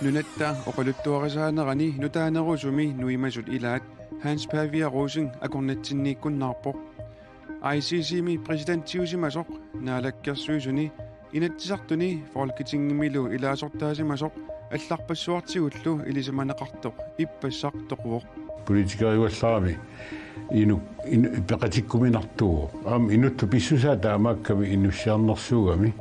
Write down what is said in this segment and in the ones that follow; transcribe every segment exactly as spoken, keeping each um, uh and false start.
Nunatta oqaluttuarisaanerani nutaanerusumi nuimasut ilaat Hans Pavia Rosing akornatsinniikkunnaarpoq. I C C-mi præsidentiusimasoq Naalakkersuisuni, Inatsisartuni Folketingimilu ilaasortaasimasoq allarpassuartigullu ilisimaneqartoq ippassaq toquvoq. Politikeriugallarami inuk, in-, peqatikkuminartuuvoq. Aamma inuttut pissusaa taamaakkami inussiarnersuugami.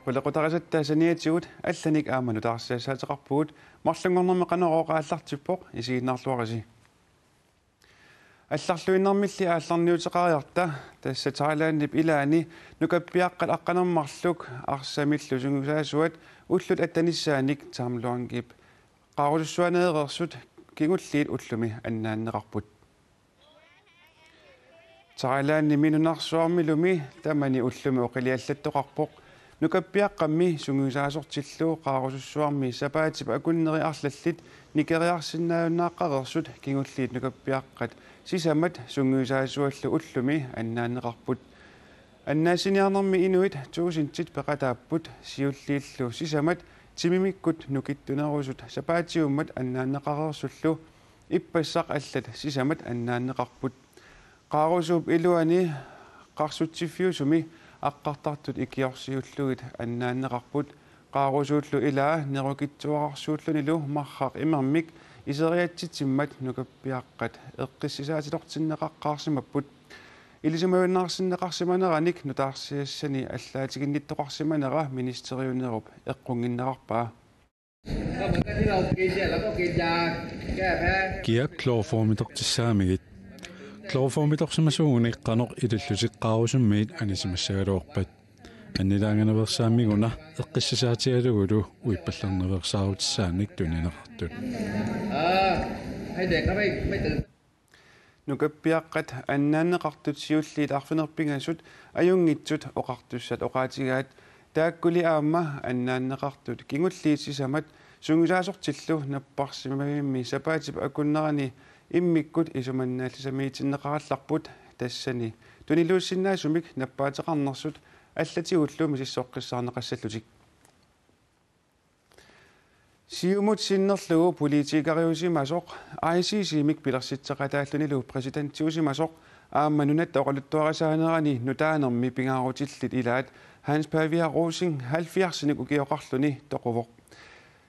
Qulequtarisatta saniatigut allanik aamma nutaarsiassaateqarpugut, marlunngornermi Qanorooq aallartippoq, isiginnaarluarisi. Allarluinnarmilli aallarniuteqariarta, tassa Thailandip ilaani nukappiaqqat aqqaneq-marluk arsamillu sungiusaasuat ullut attanissaanik Tham Luangip qaarusussuaneereersut kingulliit ullumi annaanneqarput. Thailandimi nunarsuarmilumi tamani ullumi oqiliallattoqarpoq. Nukappiaqqammi sungiusaasortillu qaarusussuarmi sapaatip akunneri arlallit nikeriarsinnaajunnaaqqareersut kingulliit nukappiaqqat sisamat sungiusaasuallu ullumi annaanneqarput. Annaassiniarnermi inuit tuusintit peqataapput, siulliillu sisamat timimikkut nukittunerusut sapaatiummat annaanneqareersullu ippassaq allat sisamat annaanneqarput. Qaarusuup iluani qarsutsiffiusumi aqqartartut ikiorsiullugit annaanneqarput. Qaarusuullu ilaa nerukitsuararsuullunilu marraq imermik iseriatsitsimmat nukappiaqqat eqqissisaatilortinneqaqqaarsimapput. Ilisimajunnaarsinneqarsimaneranik nutaarsiassani allaatiginnittoqarsimanera ministeriunerup eqqunnginnerarpaa. Kia klorformitortissaamigit? Klorformitorsimasuuguni qanoq ilillutik qaarusummiit anisimassagaluarpat? Annilaanganaveersaammiguna eqqissisaatigalugulu uippallarnaveersaarutissaanik tunineqartut. Nukappiaqqat annaanneqartut siulliit arfineq-pingasut ajunngitsut oqartussat oqaatigaat, taakkuli aamma annaanneqartut kingulliit sisamat sungiusaasortillu napparsimmavimmi sapaatip akunnerani immikkut isumannaallisamiitinneqarallarput, tassani tuniluussinnaasumik nappaateqarnersut allatigullu misissoqqissaarneqassallutik. Siumut sinnerlugu politikeriusimasoq I C C-mik pilersitseqataallunilu præsidentiusimasoq aamma nunatta oqaluttuarisaanerani nutaanermi pingaarutillit ilaat Hans Pavia Rosing halvfjerdsinik ukioqarluni toquvoq.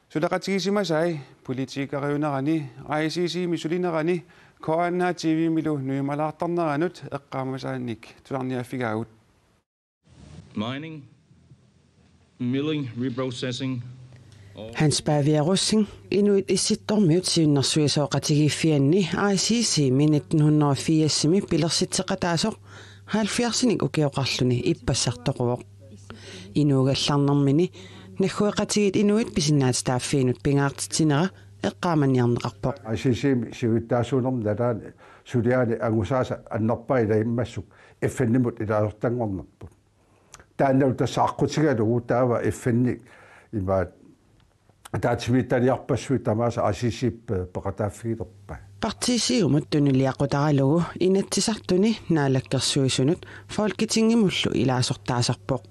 Suleqatigisimasai politikeriunerani I C C-mi sulinerani K N R T V-milu nujumalaartarneranut eqqaamasaannik tusarniaaffigaagut. Mining, milling, reprocessing. Hans Pavia Rosing, Inuit Issittormiut siunnersuisoqatigiiffianni I C C-mi nitten hundrede og firsimi pilersitseqataasoq halvfjerdsinik ukioqarluni ippassaq toquvoq. Inuugallarnermini naggueqatigiit inuit pisinnaatitaaffiinut pingaartitsinera eqqaamaniarneqarpoq. I C C-mi siulittaasuunermi nalaani suliaani angusaasa annerpaaq ilagimassuk F N-imut ilaasortanngornerput. Taannalu tassa aqqutigalugu taava F N-ip imaat ataatsimiititaliarpassuit tamaasa I C C-p peqataaffigilerpai. Partiit Siumut tunuliaqutaralugu Inatsisartuni Naalakkersuisunut Folketingimullu ilaasortaasarpoq.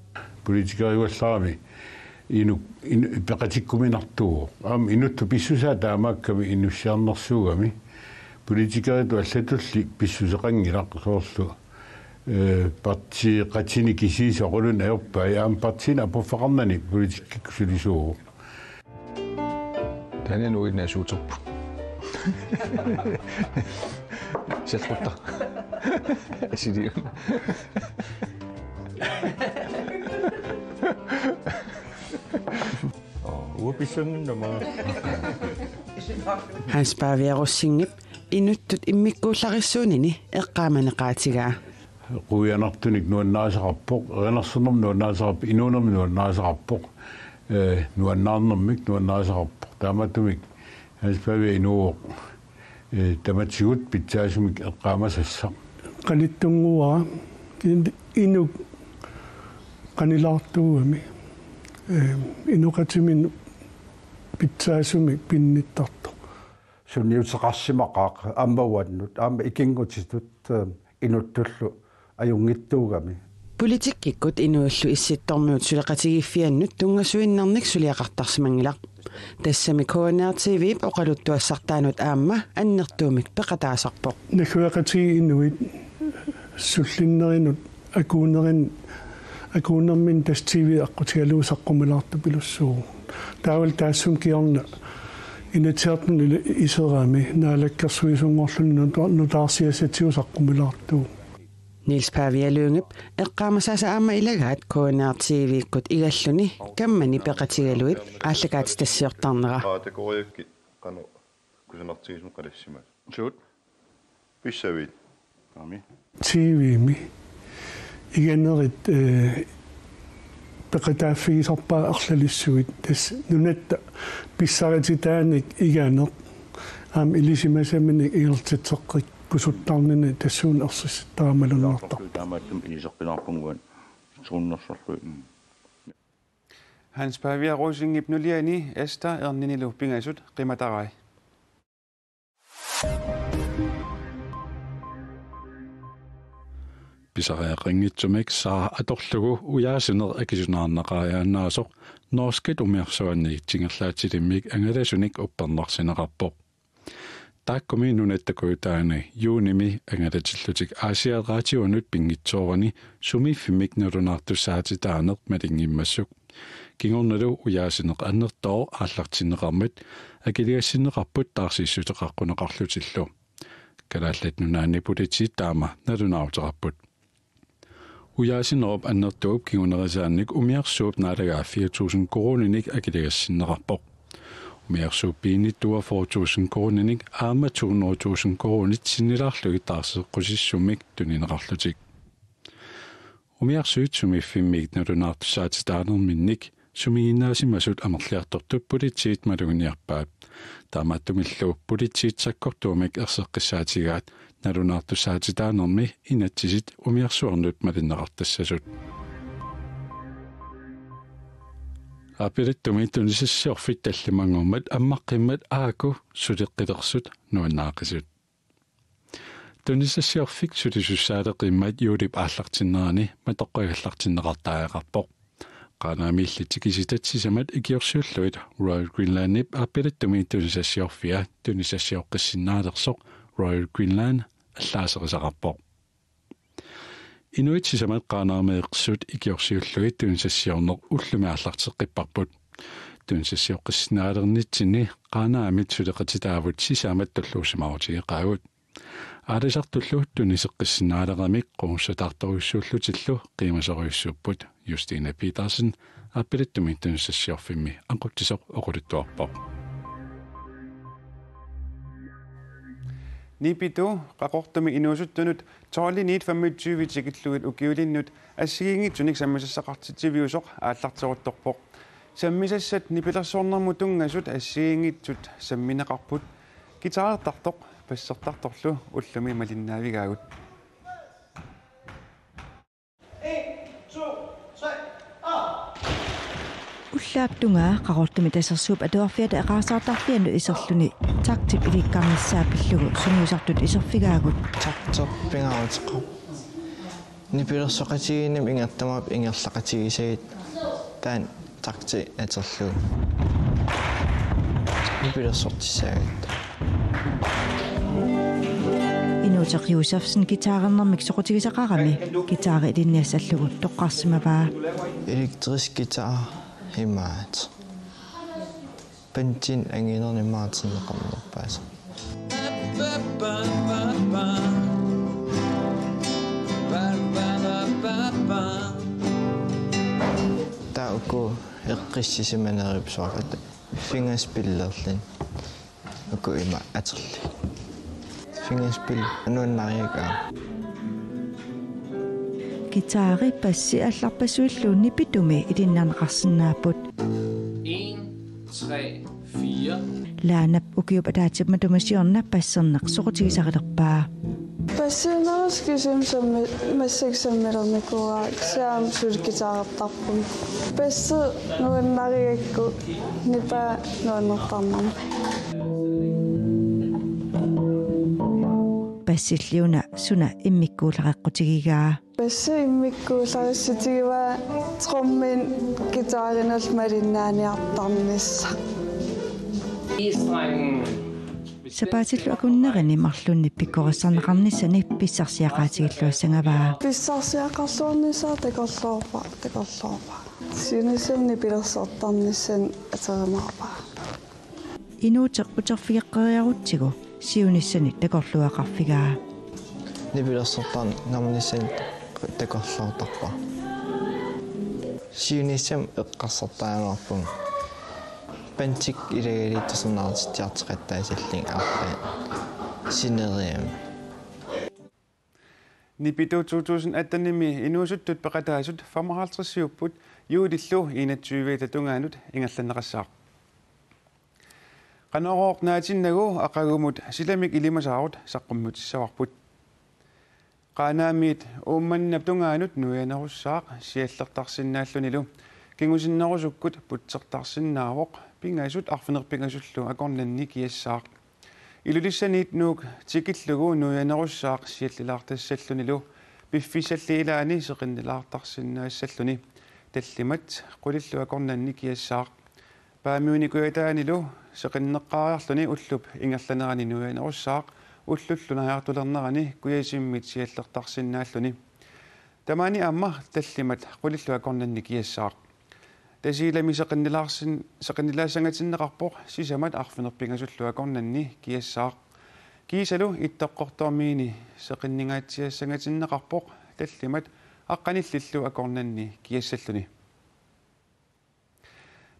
Politikeriugallarami inuk, in-, peqatikkuminartuuvoq. Aamma inuttut pissusaa taamaakkami inussiarnersuugami. Politikeritut allatulli pissuseqanngilaq soorlu, eh, partiit qatini kisiisa oqalunneq ajorpai, aamma partiinit aporfeqarnani politikkikkut sulisuuvoq. Taanna uinnaasuuterput. Salqutta. Asiliun. Uapissanginnama. Hans Pavia Rosingip inuttut immikkuullarissuunini eqqaamaneqaatigaa. Quianartunik nuannarisaqarpoq, erinarsornermik nuannarisaqarpoq, inuunermik nuannarisaqarpoq, eh, nuannaarnermik nuannarisaqarpoq. Taamaattumik Hans Pavia inuuvoq, eh, tamatigut pitsaasumik eqqaamasassaq. Qanittunnguara in-, inuk qanilaartuugami, eh, inoqatiminut pitsaasumik pinnittartoq. sunniuteqarsimaqaaq aamma uannut, aamma ikinngutitut, eh, inuttullu ajunngitsuugami. Politikkikkut inuillu Issittormiut suleqatigiiffiannut tunngasuinnarnik suliaqartarsimanngilaq. Tassami K N R T V-p oqaluttuassartaanut aamma annertuumik peqataasarpoq. Naggueqatigiit inuit sullinnerinut akuunerin-, akuunerminni tassa T V aqqutigalugu saqqummilaartupilussuuvoq. Taavalu taassuma kingorna Inatsisartuni iserami Naalakkersuisunngorluni nuta-, nutaarsiassatigut saqqummilaartuuvoq. Niels Pavia Lyngep eqqaamasaasa aamma ilagaat K N R T V-kkut igalluni kammani peqatigalugit aallakaatitassiortarnera. Qaatakooriakkit qanoq kusanartigisumik qalassimasoq. Suut? Pissavit? Aami. T V-mi iganerit, eh, peqataaffigisarpaat arlalissuit, tassa nunatta pissarititaanik iganeq aamma ilisimasaminik ingerlatitseqqikkusuttarnini tassuuna ersisittarama malunnartarpoq. Taamaattumik ilisaqqinarpunguan suunnersorlui. Hans Pavia Rosingip nuliani Esther Erninilu pingasut qimatarai. Pisariaqanngitsumik Sara atorlugu ujaasineq akisunaarneqariaannaasoq norskit umiarsuanni tingerlaatsilimmik angalasunik uppernarsineqarpoq. Taakkumi nunatta kujataani juunimi angalatillutik Aasiaat Radioanut pinngitsoorani sumiiffimmik nalunaartussaatitaaneq malinngimmassuk. Kingornalu ujaasineq annertooq aallartinneqarmat akiligassinneqarput taarsiissuteqaqquneqarlutillu. Kalaallit Nunaanni Politiit taama nalunaaruteqarput. Ujaasinerup annertuup kingunerisaannik umiarsuup naalagaa fire tusind koruuninik akiligassinneqarpoq. Umiarsuup piinittua fire tusind koruuninik aamma to hundrede tusind koruunit sinnilaarlugit taarseqqusissummik tunineqarlutik. Umiarsuit sumiiffimmik nalunaartussaatitaanerminnik sumiginnaasimasut amerliartortut politiit maluginiarpaat. Taamaattumillu politiit sakkortuumik erseqqissaatigaat nalunaartussaatitaanermi inatsisit umiarsuarnut malinneqartassasut. Aappilattumik tunisassiorfik tallimanngormat ammaqqimmat aaku suleqqilersut nuannaaqisut. Tunisassiorfik sulisussaaleqimmat juulip aallartinnerani matoqqagallartinneqartariaqarpoq. Qaanaami illit tikisitat sisamat ikiorsiullugit Royal Greenlandip aappilattumik tunisassiorfia tunisassiooqqissinnaalersoq Royal Greenland allaaserisaqarpoq. Inuit sisamat Qaanaameersut ikiorsiullugit tunisassiorneq ullumi aallarteqqipparput. Tunisassiooqqissinnaalernitsinni Qaanaamit suleqatitaavut sisamat tulluusimaarutigeqaagut. Aalisartullu tuniseqqissinnaaleramik qungussataartorujussuullutillu qiimasorujussuupput. Justine Petersen, aappilattumik tunisassiorfimmi aqutsisoq, oqaluttuarpoq. Nipitu Qaqortumi inuusuttunut tolviniit femogtyve tikillugit ukiulinnut assigiinngitsunik sammisassaqartitsiviusoq aallarteruttorpoq. Sammisassat nipilersornermut tunngasut assigiinngitsut sammineqarput guitarertartoq bassertartorlu ullumi malinnaavigaagut. Ullaap tungaa Qaqortumi Tasersuup Atuarfiata eqaarsaartarfianut iserluni taktip ilikkarnissaa pillugu sungiusartut iserfigaagut. Takti pingaaruteqarpoq. Nipilersoqatigiinnermi ingerlammik ingerlaqatigisaat taanna takti atorlugu nipilersortissaagatta. Inuuteq Josefsen guitarernermik soqutigisaqarami guitari ilinniassallugu toqqarsimavaa. Elektrisk guitar imaat. Bentin anginerni Martin neqarnerpaasa. Taava uku eqqissisimaneripsuarata fingerspillerlin. Uku ima atorli. Fingerspil nuannarigaat. Guitari, bassi allarpassuillu nipitumi ilinnarneqarsinnaapput. En, tre, fire. Laanap ukiup ataatsip matuma siorna basserneq soqutigisarilerpaa. Bassiunerus kisimi sammi-, massakkut sammilernikuuara, kisianni suli guitarertarpunga. Bassi nuannarigakku nipaa nuannertarnarmi. Silliuna suna immikkuullareqqutigigaa? Bassi immikkuullarissutigivaat, trommi guitarinut malinnaaniartarnissaq. Sapaatillu akunnerini marlunnik pikkorissarneqarnissani pissarsiaqaatigilluassagavaa. Pissarsiaqarluarnissaa takorloorpara, takorloorpara. Siunissami nipilersortarnissani atorimaarpara. Inuuteq uterfigeqqeriarutsigu siunissani takorluugaqarfigaa. Nipilersortarnissani takorloortarpara. Siunissami eqqarsartariaqarpunga. Pantik ilagaliittusernaartitsiarteqattaasallin arlaat sineriami. Nipitut to tusind atten-imi inuusuttut peqataasut femoghalvtreds-iupput juulillu enogtyve-ata tungaanut ingerlanneqassaaq. Qanorooq naatinnagu aqagumut silamik ilimasaarut saqqummiutissavarput. Qaanaamiit Uummannap tungaanut nuianerussaaq siallertarsinnaallunilu kingusinnerusukkut putsertarsinnaavoq pingasut arfineq-pingasullu akornanni kiassaaq. Ilulissaniit Nuuk tikillugu nuianerussaaq siallilaartassallunilu piffissalli ilaani seqinnilaartarsinnaassalluni. Tallimat qulillu akornanni kiassaaq. Paamiuni Kujataanilu seqinneqqaariarluni ullup ingerlanerani nuianerussaaq ullullu naajartulernerani kujasimmit siallertarsinnaalluni. Tamaani aamma tallimat qulillu akornanni kiassaaq. Tasiilami seqinnilaarsin-, seqinnilaassangatinneqarpoq sisamat arfineq-pingasullu akornanni kiassaaq. Kiisalu Ittoqqortoormiini seqinningaatsiassangatinneqarpoq tallimat aqqanillillu akornanni kiassalluni.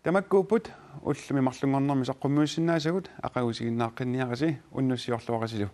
Tamakkuupput ullumi marlunngornermi saqqummiussinnaasagut, aqagu isiginnaaqqinniarisi, unnussiorluarisilu.